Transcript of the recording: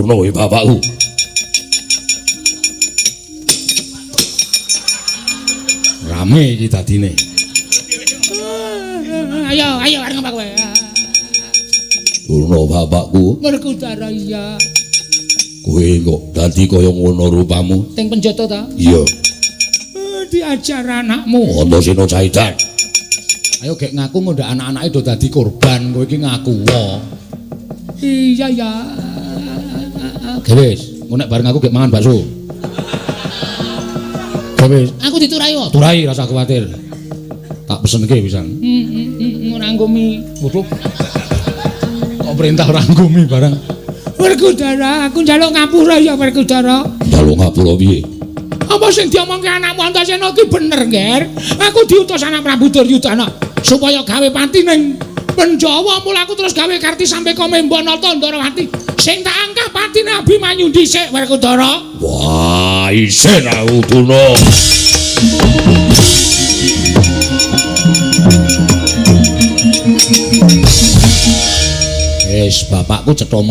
Durna kowe bapakku. Rame iki dadine. Ayo, ayo arep ngapa kowe? Durna bapakku. Werkudara iya. Kowe kok dadi kaya ngono rupamu? Teng penjata ta? Iya. Diajar anakmu. Antasena Caidan. Ayo gek ngaku ngondak anak-anake do dadi korban, kowe iki ngaku wae. Iya ya. Wis, engko nek bareng aku gek mangan bakso. Wis, aku diturai wae. Turai rasa kuwatir. Tak pesenke pisan. Ora nggo mi. Waduh. Kok perintah ora nggo mi barang. Werkudara, aku njaluk ngapura ya Werkudara. Njaluk ngapura piye? Apa sing diomongke anakmu Antasena iki bener, Nger? Aku diutus anak Prabu Duryudana supaya gawe pati ning Penjawa, mula aku terus gawe karti sampe Komembo Nata Ndarawati. Sing tak angkah patine Abimanyu dhisik, Werkudara. Wah, isin aku Durna. Wis, bapakku cetha.